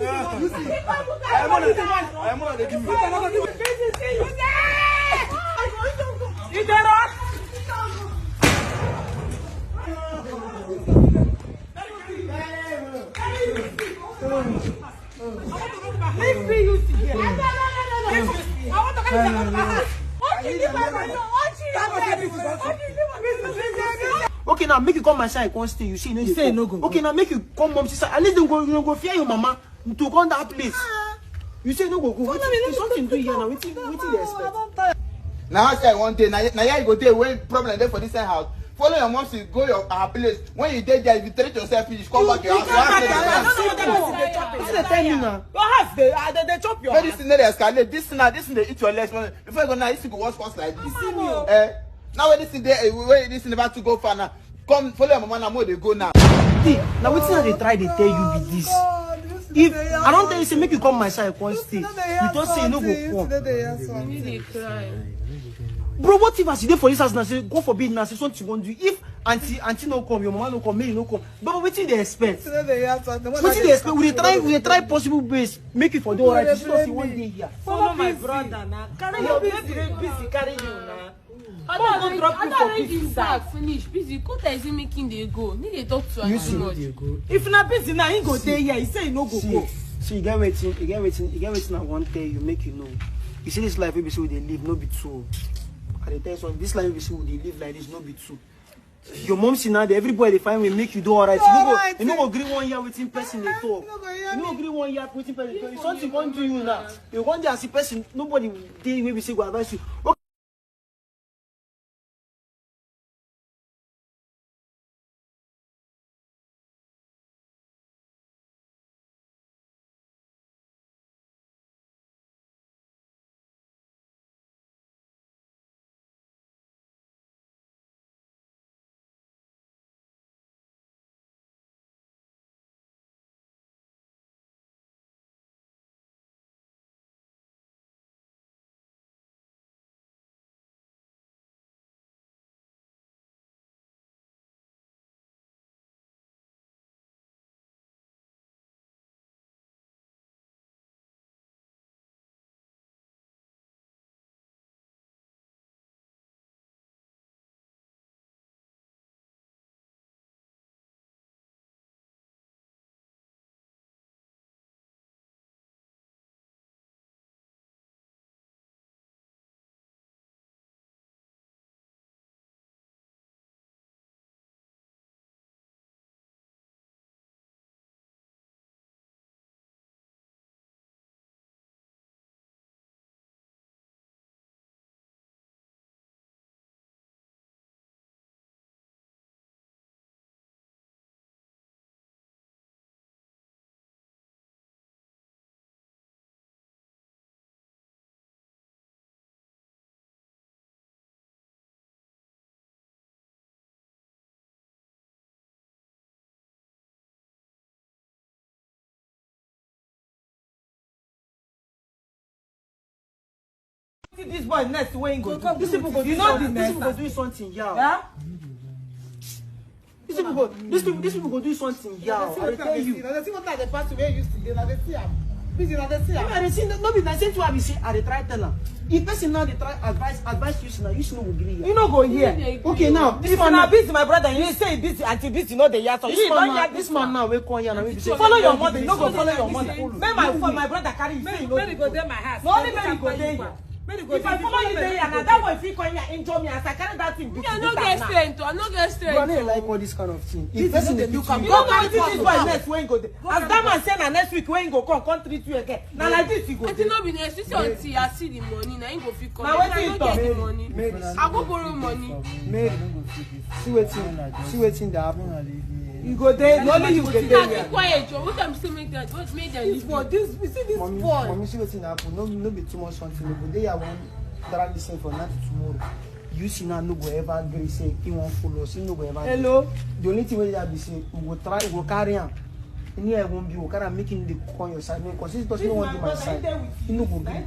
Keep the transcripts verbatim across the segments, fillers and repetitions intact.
You see, I am on a, I am on a, dey give me. Okay, now make you come my side, come stay. You see, you say no go. Okay, now make you come mom sister. At least dem go, dem go fear your mama to come that place. You say no go go. Wetin, there's something do here now. Wetin, wetin dey expect? Na house I wan dey. Na, na here you go dey when problem dey for this side house. Follow your mom to go your her place. When you dey there, if you treat yourself finish, come back your house. Your house dey there. Wetin dey tell me now? Your house dey, ah, dey, dey chop your house. This thing no dey escalate. This thing na, this thing dey eat your legs. Before you go now, this thing go worse, worse like this. Eh? Now when this thing dey, eh, when this thing never to go far now. Come follow your mama now, mo dey go now. See, na wetin I dey try dey tell you be this. If I don tell you say make you come my side, come stay. You don say you no go come. Bro, what if as you dey for this house now, say God forbid now, say something wan do you? If auntie, auntie no come, your mama no come, me no come. But wetin dey expect? Wetin dey expect? We dey try, we dey try possible ways make you for dey alright. You see, you wan dey here. Follow my brother now. Carry your baby, busy carry you now. I don drop you for busy bag finish. Busy, Kota is making dey go. Need dey talk to her too much. If na busy now, he go dey here. He say he no go go. See, you get wetin, you get wetin, you get wetin I wan tell you, make you know. You see this life wey be say we dey live, no be two. I dey tell you something. This life wey be say we dey live like this, no be two. Your mom see now, dey everybody dey find way make you do alright. You no go, you no go gree one year wetin person dey talk. You no go gree one year wetin person dey talk. If something wan do you now, you wan dey as a person, nobody dey wey be say go advise you. Okay. See this boy next wey he go do. These people go do something. These people go do something, yeah. These people go, these people, these people go do something, yeah. I dey tell you. Now they see what I dey pass where you used to dey. Now they see am. Busy, now they see am. I dey see, no be na same thing I be say, I dey try tell am. If person now dey try advice, advice you see now, you see no go gree. You no go hear. Okay, now this man now busy, my brother. You say busy, auntie busy, no dey hear. So you don hear this man now wey come here now, wey be say follow your mother. You no go follow your mother. Make my phone, my brother carry you. Say you no go dey my house. No, only Mary go dey here. If I follow you there, na that boy fit come here injure me as I carry that thing. Me, I no get strength. I no get strength. You no like all this kind of thing. If person dey look am, go carry this boy next when go dey. As that man say na next week when go come, come treat you again. Na like this you go dey. No be next week until I see the money, na him go fit come. Na wetin you talk? Mary, I go borrow money. Mary, see wetin, see wetin dey happen. You go dey, only you go dey here. Quiet, Joe. What I'm saying, make that, what make them leave you? This boy, this, you see this boy. Mommy, see wetin happen. No, no be too much something. You go dey here, wan drag this thing for night to tomorrow. You see now, no go ever gree say he wan follow us. He no go ever gree. Hello. The only thing wey dey be say we go try, we go carry am. Any I won't be, we go carry am, make him dey come your side. Because he doesn't want to my side. He no go gree.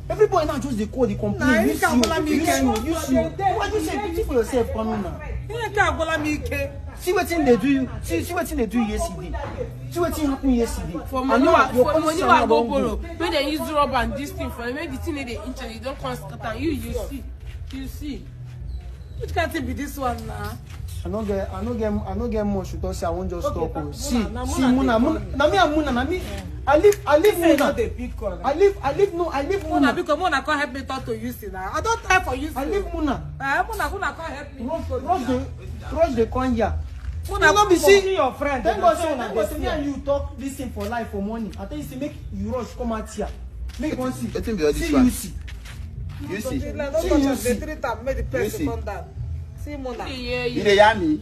Everybody now just dey call, dey complain. You see, you see, you see. Why you say pity for yourself coming now? He can't follow me, Ike. See wetin dey do you. See, see wetin dey do you yesterday. See wetin happen yesterday. For money, for money wey I go borrow, make dem use rub and this thing for you. Make the thing dey inch and you don come scatter. You, you see, you see. Which kind thing be this one now? I no get, I no get, I no get much to talk. Say I wan just talk. Oh. See, see, Muna, Muna, na me and Muna, na me. I leave, I leave Muna. I leave, I leave, no, I leave Muna. Because Muna come help me talk to you, see now. I don try for you. I leave Muna. Eh, Muna, Muna come help me. Rush, rush dey, rush dey come here. Muna, no be see your friend. Thank God say, thank God say me and you talk this thing for life for morning. I tell you say make you rush come out here. Make one see. Wetin be all this one? See you see. You see. See you see. Treat am, make the person come down. See Muna. You dey hear me?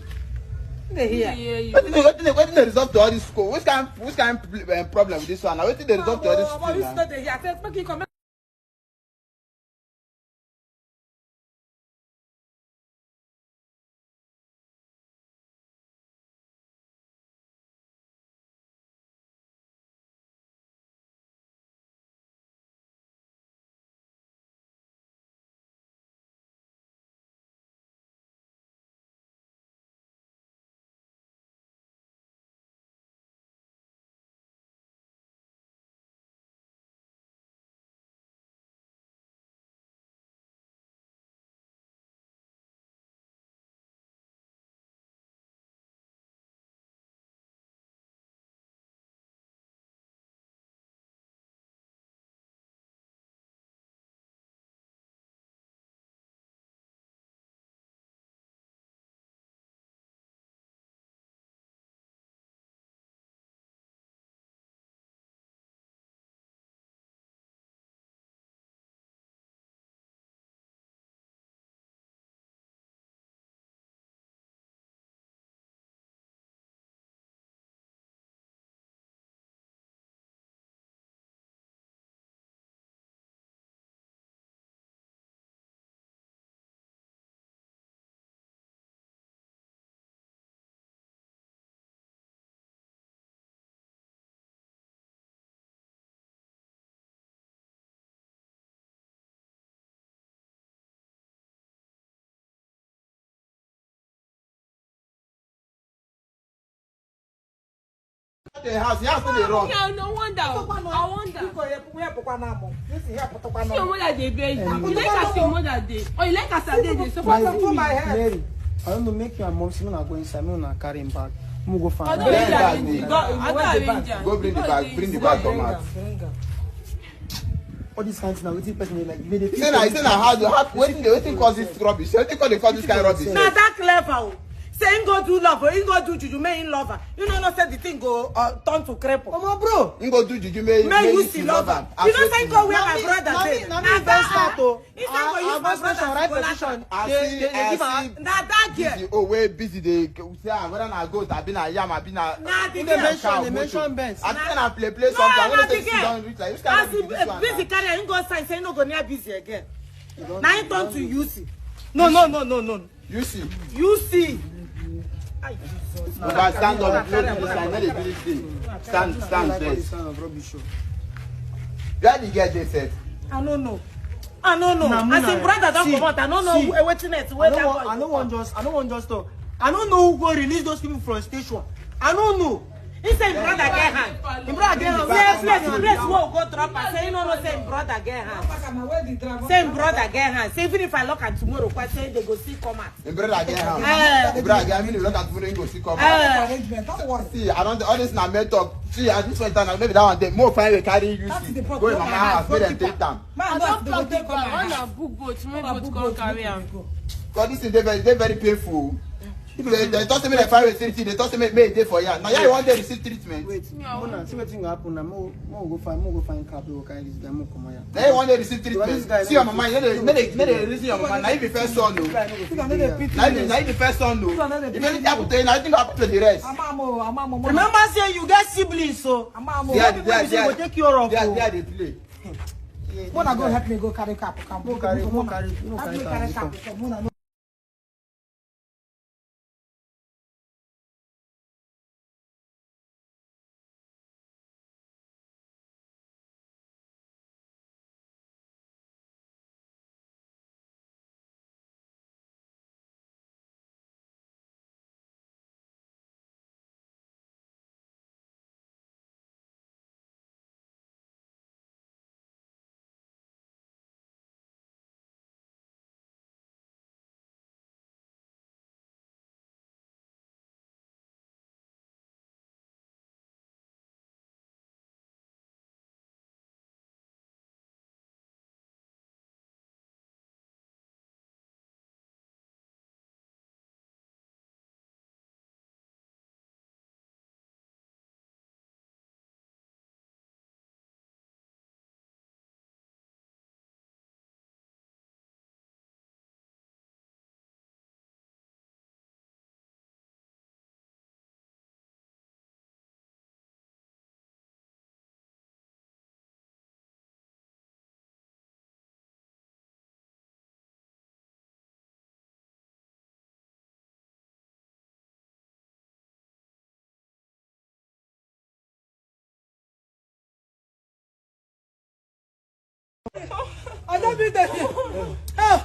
Dey hear. Wetin dey, wetin dey, wetin dey result to all this school? Which kind, which kind pl- eh, problem with this one? Na wetin dey result to all this school now? The house, the house no dey run. Okay, no wonder. I wonder. See your mother dey beg you. You like as your mother dey. Or you like as I dey dey suffer. Mary, I don't know, make your mom see una go inside, make una carry him bag. Make we go find. I don't arrange am. Go bring the bag, bring the bag come out. All these kinds now, wetin person dey like? They dey. Say na, say na how, how, wetin dey, wetin cause this rubbish? Wetin cause dey cause this kind rubbish? Na that clever o. Say him go do love o, him go do juju, make him love am. You no know say the thing go, uh, turn to cripple. Omo bro, him go do juju, make, make you see love am. You know say him go where my brother dey. Na me, na me invest that o. He say go use my brother right position. They, they, they give am. Na that girl. Busy, oh, wey busy dey say, ah, whether na goat, abi na yam, abi na. Na the girl. Mention, they mention Benz. I think na play, play something. I want to see don reach like, which kind of busy this one? Busy carry him go sign, say no go near busy again. Na him turn to U C. No, no, no, no, no. U C. U C. Oga, stand up. No do this one. No dey do this thing. Stand, stand first. Where the girl dey sef? I no know. I no know. As him brother don comot, I no know wetin else. I no wan just, I no wan just talk. I no know who go release those people from station. I no know. He say him brother get hand. Him brother get hand. Say place, place wey we go drop am. Say he no know say him brother get hand. Say him brother get hand. Say even if I lock am tomorrow, quite say they go still come out. Him brother get hand. Eh. Him brother get hand. Him brother get hand. Him go still come out. Eh. See, I don't, all this na made up. See, at this point in time, maybe that one dey. More fine we carry you. Go in my house, make dem take am. Man, I don talk about when I book boat, make boat come carry am. Because this thing dey very, dey very painful. They, they talk to me like five weeks, they talk to me, make e dey for here. Now, yeah, you want to receive treatment. Wait, Mona, see wetin go happen now. Mo, mo go find, mo go find cab, we go carry this guy, mo come here. Now you want to receive treatment. See your mama, you know, make dem, make dem reason your mama. Now you be first son, no. Now you be, now you be first son, no. If anything happen to you, now you think happen to the rest. Remember say you get siblings, so. They are, they are, they are, they are, they play. Mona go help me go carry cab, come. Go carry, go carry, go carry cab, come. Mona no.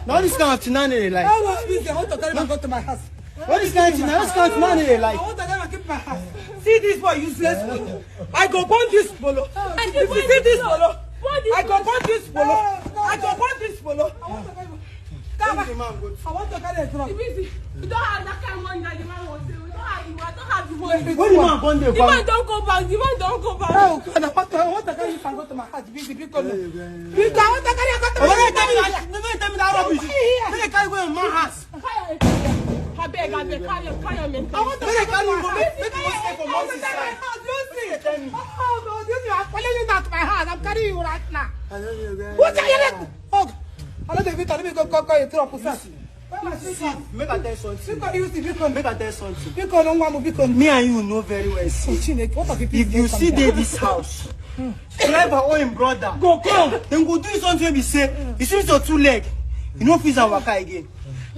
Now this kind of thing, I no dey like. How was this? I want to carry my gun to my house. What is kind of thing? Now this kind of thing, I no dey like. I want to carry my keep my house. See this boy, useless boy. I go burn this bolo. If you see this bolo, I go burn this bolo. I go burn this bolo. I want to carry, I want to carry a drop. Busy. You don't have that kind of money that the man was saying. We don't have the, I don't have the money. When the man born the The man don't go back. The man don't go back. Oh God, I want to, I want to carry this and go to my house. Busy, because, because I want to carry a gun to my house. Never tell me that rubbish. Make I carry go in my house. Abeg, abeg, carry am, carry am, make I want to carry you go, make, make you go stay for months inside. Tell me. Oh God, you are calling me back to my house. I'm carrying you right now. I don't know, guys. What are you? Oh, I don't even tell me go, go, go, you throw up. See, make I tell you something. Because you see, because Make I tell you something. Because no one, because Me and you know very well. Say, Chineke, what are the if people you that see come dey here? This house, driver or him brother, Go come. Dem go do you something wey be say, you see your two leg, you no fit am waka again.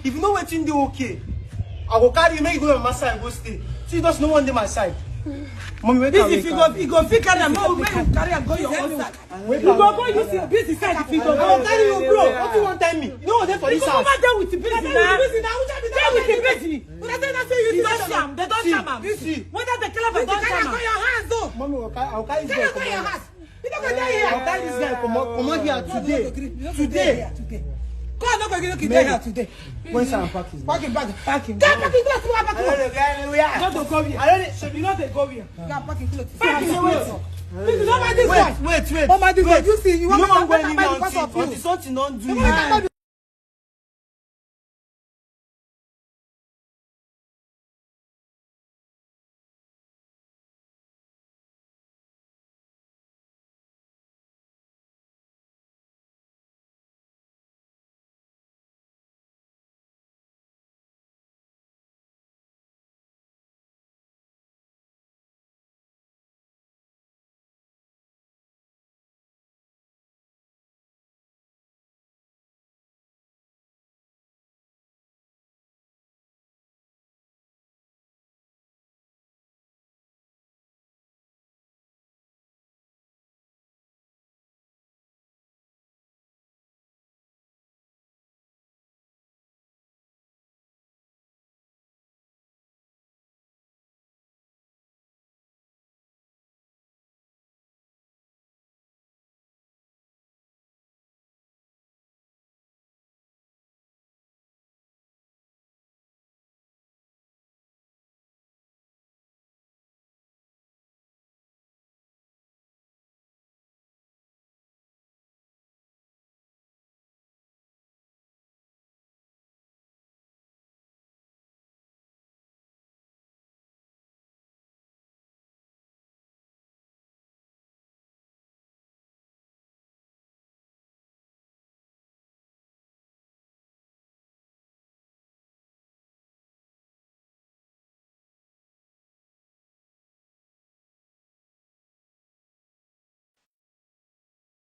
If you know wetin dey okay, I go carry you, make you go your mama side, go stay. See, just no one dey my side. Mommy, wake This up, if wake you go, up. You go fit carry am, no, make you carry am go your own side. Wake You go up. Go use your busy side if you go. I go carry you, bro. What you wan tell me? You no dey for You this go house. Over there with the busy now. Busy now. Which one be There with the that? Busy. Una say that say you They don't see am. They don't See, jam am. You see. Whether they clever, Busy don't carry jam am am. Go your house, though. Mommy, I go carry, I go carry this Carry guy go your comot. House. You no go dey here. I go carry this guy comot, comot here today. Today. Today. God no go gree you dey here today. When shall I pack his Pack him bag. Pack him. Get pack him clothes. Pack him clothes. Hallelujah. You no dey go here. I don't need, should you not dey go here? Go and pack him clothes. Pack him clothes. Please, don't mind this Wait, guy. Wait, wait. Don't mind this guy. Wait. You see, you You want no to wan go pack him anywhere because until, of you. Until something don do You you. want to